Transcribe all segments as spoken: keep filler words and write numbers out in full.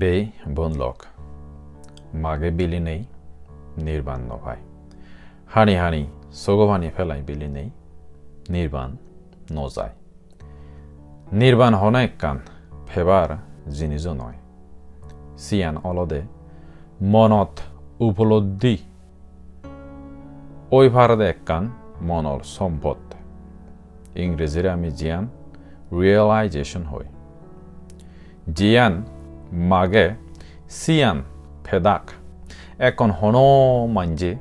Bei bon lok, mage bilinei nirban no pai. Hani hani sogo pani pelai bilinei nirban no jai. Nirban hono ekkan pebar jinijo noi. Siyan olode monot upolobdi oi parede ekkan monor sompot. Ingrejire ami jiyan realization hoi. Jiyan mage siyan pedak. Ekkon hono manje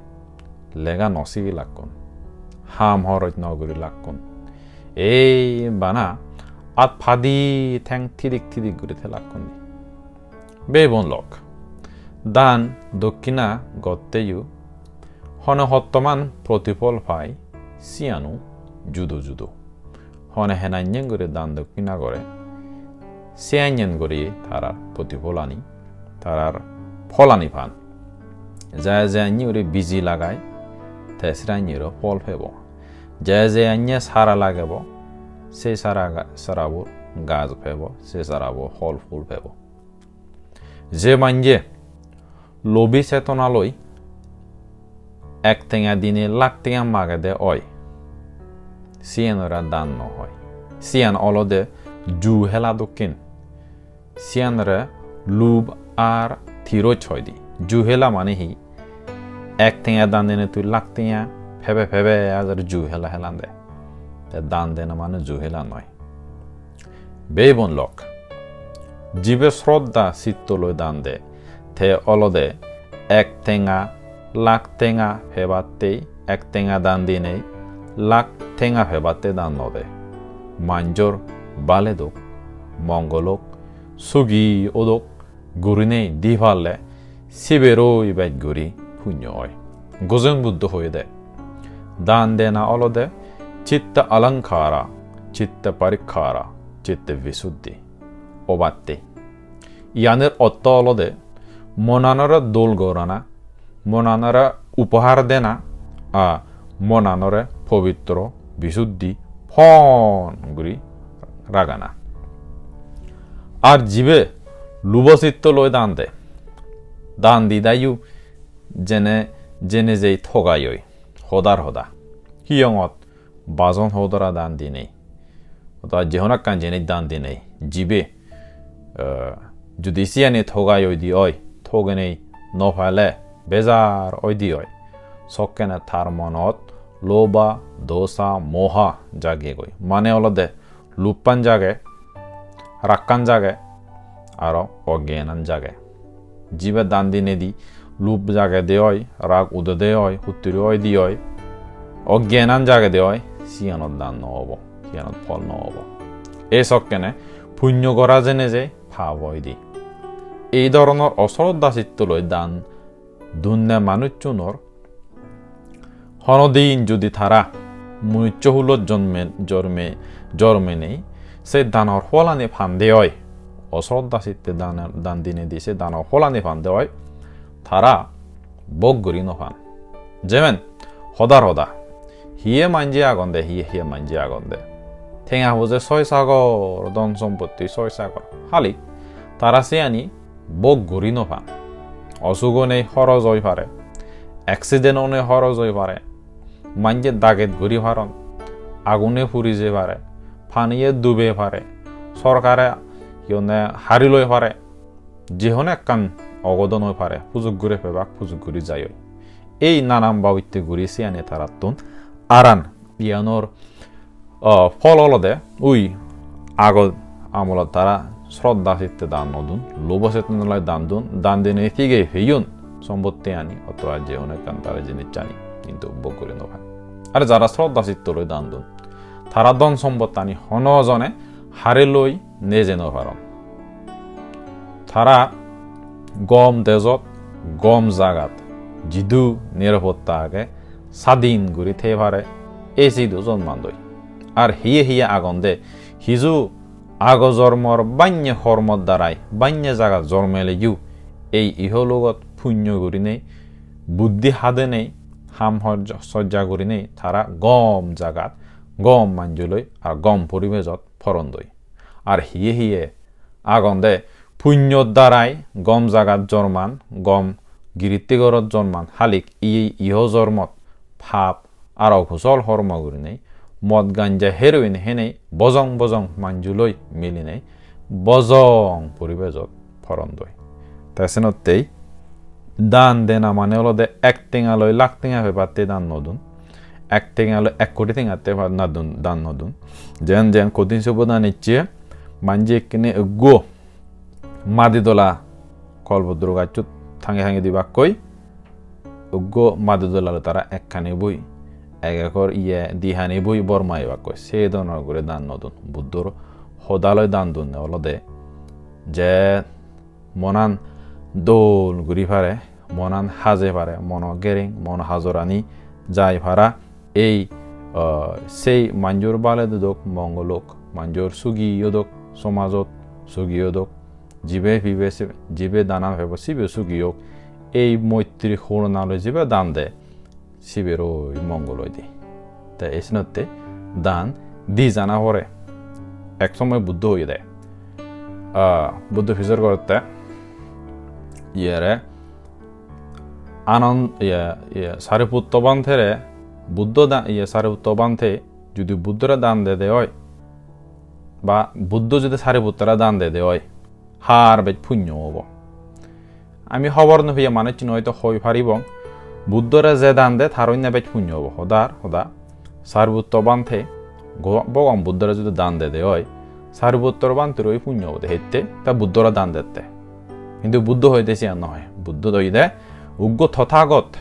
lega no sigi lakkun. Ham horoj no guri lakkun. Ei bana at padi theng thidik thidik guri thelakkun. Bei bon lok, dan dokkina gotteyo hone hottoman protipol pai, siyano judo judo. Hone henanyen guri dan dokkina gore, siyanyen guri tarar protipolani, tarar pholani pan. Je je anye guri biji lagai, te siranyero phol pebo. Je je anye sara lagebo, se sara ga-, sarabo gaj pebo, se sarabo phol phul pebo. Je manje lobi chetona loi ek tenga dinei lak tenga magede oi, siyanore dan no hoi. Siyan olode ju hela dokken. Siyanore lub ar tiroj hoide. Ju hela mane hi? Ek tenga dan dinei tui lak tenga pebe pebe ajar ju hela helande. Te dan dena mane ju hela noi. Bei bon lok, jibe sroddha sitto loi dan de, te olode ek tenga, lak tenga pebatte, ek tenga dan dinei lak tenga pebatte dan no de. Manjor bale dok, mongol ok, sugi odok gurinei di parle siberoi bej guri punyo oi. Gozen Buddho hoyede, dan dena olode chitta alankara, chitta parikkhara, chitta visuddhi. Obatte. Iyanir otto olode monanore dol gorana, monanore upahar dena, a monanore pobitro, bisuddhi, pon guri ragana. Ar jibe lubo sitto loi dan de, dan didayo jene, jene jei thogai oi, hodar hoda. Hiyongot bajon hodora dan dinei. Oda je hono ekkan jinis dan dinei. Jibe, eh, judi siyani thogai oidi oi, thogenei no pale bejar oidi oi, sokkene tar monot loba, dosa, moha jagegoi. Mane olode luppan jage, rakkan jage, aro oggenan jage. Jibe dan dinedi lub jagede oi, rag udede oi, hutturi oidi oi, oggenan jagede oi, siyanot dan no obo, siyanot phol no obo. Ei sokkene punyo gora jene je pap oidi. Ei dhoronor osroddha sitto loi dan dunne manuchunor honodin judi tara munuccho hulot jonme, jorme, jormenei se danor pholani pande oi, osroddha sitte dan, dan dinedi se danor pholani pande oi, tara bhog guri no pan. Jemen hodar hoda, hiye manje agonde, hiye hiye manje agonde. Tenga poje soy sagor, dhon sompotti soy sagor. Hali tara siyani bhog guri no pan. Osuk onei horoj oi pare, accident onei horoj oi pare, manje daget guri paron, agune puri jei pare, paniye dube pare, sorkare iyone hari loi pare, je hono ekkan ogodon oi pare, pujok guri pebak, pujok guri jai oi. Ei nanan babotte guri siyani tarattun aran iyanor, o, phol olode ui ago amolot tara sroddha sitte dan no dun, lobo sitte nolai dan dun, dan dinei tige peyon sompottiyani, otoba je hono ekkan tara jinissani hintu bhog guri no pan. Ar jara sroddha sitto loi dan dun, tara dhon sompottani hono jone hari loi neje no paron. Tara gom dejot, gom jagat, jidu nirapotta age, sadin guri thei pare, ei sidu jonmandoi. Ar hiye hiye agonde, hiju ago jormor banye hormor darai banye jagat jormeleyo, ei ihologot punyo gurinei, buddhi hadenei, ham hoj-, sojja gurinei tara gom jagat, gom manjoloi ar gom poribejot porondoi. Ar hiye hiye agonde Punnyor darai gom jagat jorman, gom giritti gorot jorman, halik iye iho jormot pap aro kusol hormo gurinei, mod ganja heroin henei bojong bojong manjuloi milinei bojong poribejot porondoi. Te senottei dan dena mane olode ek tenga loi lakh tenga pebatte dan no dun. Ek tenga loi ek koti tengatte pa-, na dun, dan no dun. Jen jen kothin sobo dan icche, manje ekkene uggo madi dola kolpodro gacchot tange tange dibakkoi, uggo madi dola loi tara ekkani bui, ek ekor iye dihani bui bor maibakkoi, se dhoronor guri dan no dun. Buddhor hodaloi dan dunne olode je monan dol guri pare, monan haje pare, mono gering, mono hajorani jai para, ei, ah, sei manjor bale dodok, mongol ok, manjor sugi odok, somajot sugi odok, jibe pibe se-, jibe danan pebo sibe sugi ok, ei moitri horona loi jibe dan de, siberoi mongol oide. Te ei senotte dan di jana pore. Ek somoy Buddho hoyede. Ah, Buddho pijor gorotte iyere Anand, iye, iye, Sariputto Bhantere Buddho da-, iye, Sariputto Bhante judi Buddhore dan dede oi, ba Buddho judi Sariputtora dan dede oi, har bej punyo obo. Ami hobor no peye manuchchune hoito hoi paribong, Buddhore je dan de tar onne bej punyo obo. Hodar hoda, Sariputto Bhante, go-, Bhogoban Buddhore judi dan dede oi, Sariputtor Bhanteroi punyo obode, hette ta Buddhore dan dette. Hintu Buddho hoide siyan no hoi. Buddho hoide uggo Tothagot.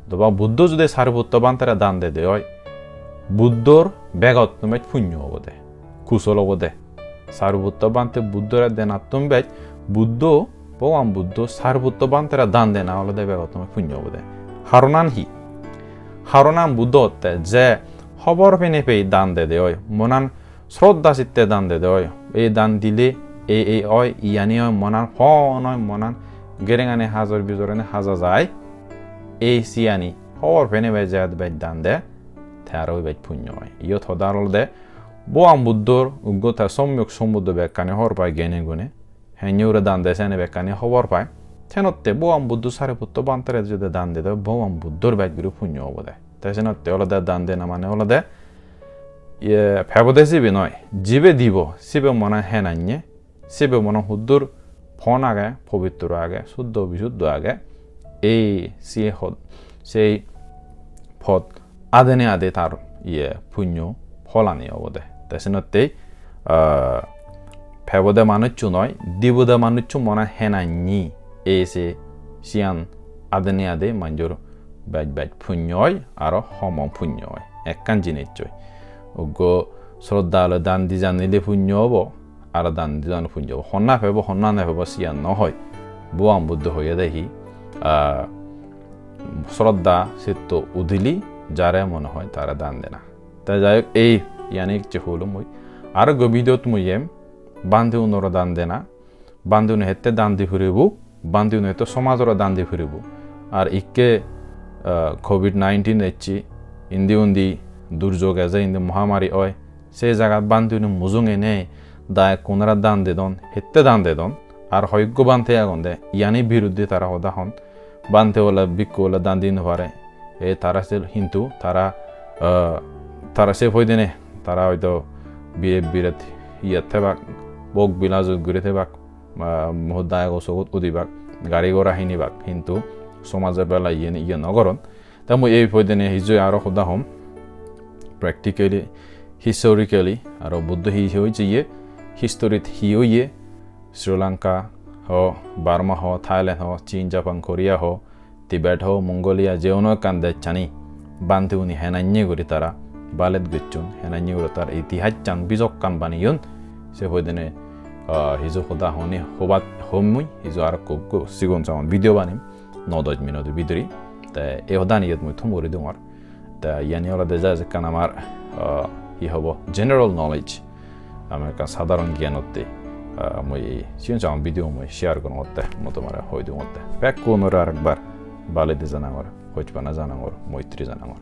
Doba Buddho judi Sariputto Bhantere dan dede oi, Buddhor begottun bej punyo obode, kusol obode. Sariputto Bhante Buddhore denattun bej Buddho, Bhogoban Buddho Sariputto Bhantere dan dena olode begottun bej punyo obode. Haronan hi? Haronan Buddho hotte je hobor pene pei dan dede oi, monan sroddha sitte dan dede oi. Ei dan dile ei ei oi, iyani oi, monan pon oi, monan gerengani hajor bijorani haja jai. Ei siyani hobor pene bej jeyat bej dan de, te aro bej punyo oi. Iyot hodar olode Bhogoban Buddhor uggo te somyok sombuddho bekkani hobor pai gene gune. Henne guri dan de siyani bekkani hobor pai. Senotte Bhogoban Buddho Sariputto Bhantere judi dan dede, Bhogoban Buddhor bej guri punyo obode. Te senotte olode dan dena mane olode, iye, pebode sibe noi. Jibe dibo, sibe mone henanye, sibe mone huddur pon age, pobitro age, suddho bisuddho age. Ei siye hod-, sei pod adene ade tar iye punyo pholani obode. Te senottei, ah, pebode manuccho noi, dibode manuccho mone henanni ei se siyan adene ade manjor bej bej punyo oi, aro homo punyo oi. Ekkan jinis oi. Uggo sroddha loi dan di janile punyo obo, aro dan di janile punyo obo. Honna pebo, honna no pebo, siyan no hoi. Bhogoban Buddho hoyede hi, ah, sroddha sitto udili jare mone hoi tare dan dena. Te jai hok, ei iyani icche hulum mui. Aro ekko videot mui em, bhante unore dan dena, bhante une hette dan di puribo, bhante une hette somajore dan di puribo. Ar ikke, ah, covid nineteen ecche, indi undi durjog eje, indi mohamari oi, se jagat bhante une mujunge nei, da ekkunore dan dedon, hette dan dedon. Ar hoyekko bhante agon de, iyani biruddhe tara hoda hon. Bhante ole, bhikkhu ole dan di no pare. E tara se hintu tara, ah, tara se poidene tara hoito bi-, biret iyot thebak, bhog bilas guri thebak, ah, hoda ego sogot udibak, gari gora hinibak, hintu somajor bela iyen iye no goron. Te mui ei poidene hiju aro hoda hom, practically, historically, aro Buddho hi hi hoiye, historyt hi oye, Sri Lanka ho, Burma ho, Thailand ho, Chin, Japan, Korea ho, Tibet ho, Mongolia, je hono ekkan dejchani bhante uni henanye guri tara balet gocchon, henanye guri tar itihassan bijokkan baneyon, se poidene, ah, hiju hoda honi hobat hom mui, hiju arokko sigon sagon video banem, no dos minuto bidire. Te ei hodani iyot mui thum guri dongor. Te iyani olode just ekkan amar, ah, hi hobo, general knowledge. Amar ekkan sadharon gyanotte, ah, mui sigon sagon video mui share gorongotte, mui tomare hoi dongotte. Bekkunore arekbar baledi janangor, hojpana janangor, moitri janangor.